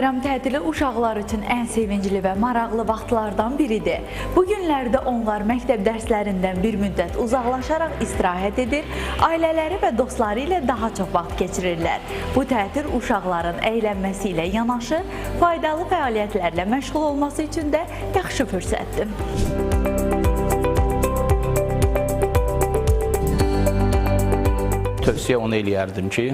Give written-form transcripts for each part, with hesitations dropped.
Bayram tətili uşaqlar üçün ən sevincli və maraqlı vaxtlardan biridir. Bu günlərdə onlar məktəb dərslərindən bir müddət uzaqlaşaraq istirahət edir, ailələri və dostları ilə daha çox vaxt keçirirlər. Bu tətil uşaqların əylənməsi ilə yanaşı, faydalı fəaliyyətlərlə məşğul olması üçün də yaxşı fürsətdir. Tövsiyə onu eləyərdim ki,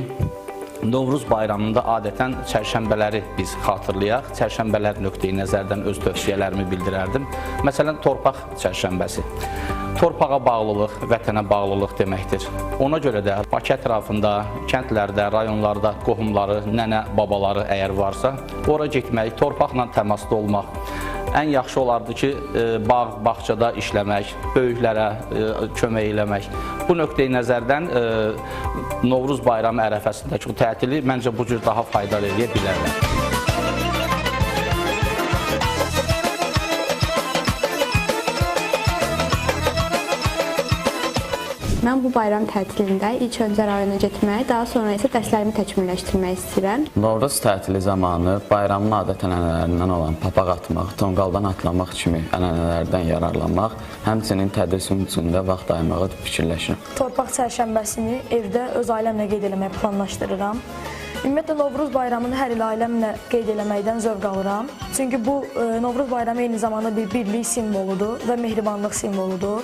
Novruz bayramında adətən çərşənbələri biz xatırlayaq. Çərşənbələr nöqteyi nəzərdən öz tövsiyələrimi bildirərdim. Məsələn, torpaq çərşənbəsi. Torpağa bağlılıq, vətənə bağlılıq deməkdir. Ona görə də Bakı ətrafında, kəndlərdə, rayonlarda qohumları, nənə, babaları əgər varsa, ora getmək, torpaqla təmasda olmaq. Ən yaxşı olardı ki, bağ, bağçada işləmək, böyüklərə kömək eləmək. Bu nöqteyi nəzərdən Novruz bayramı ərəfəsindəki bu tətili məncə bu cür daha faydalı eləyə bilərlər. Mən bu bayram tətilində ilk öncə rayona getmək, daha sonra isə dərslərimi təkmilləşdirmək istəyirəm. Novruz tətili zamanı bayramın adət ənənələrindən olan papaq atmaq, tonqaldan atlamaq kimi ənənələrdən yararlanmaq, həmçinin tədrisim üçün də vaxt ayırmağı fikirləşirəm. Torpaq çərşənbəsini evdə öz ailəmlə qeyd eləməyi planlaşdırıram. Ümumiyyətlə, Novruz bayramını hər il ailəmlə qeyd eləməkdən zövq alıram. Çünki bu Novruz bayramı eyni zamanda bir birlik simvoludur və mehribanlıq simvoludur.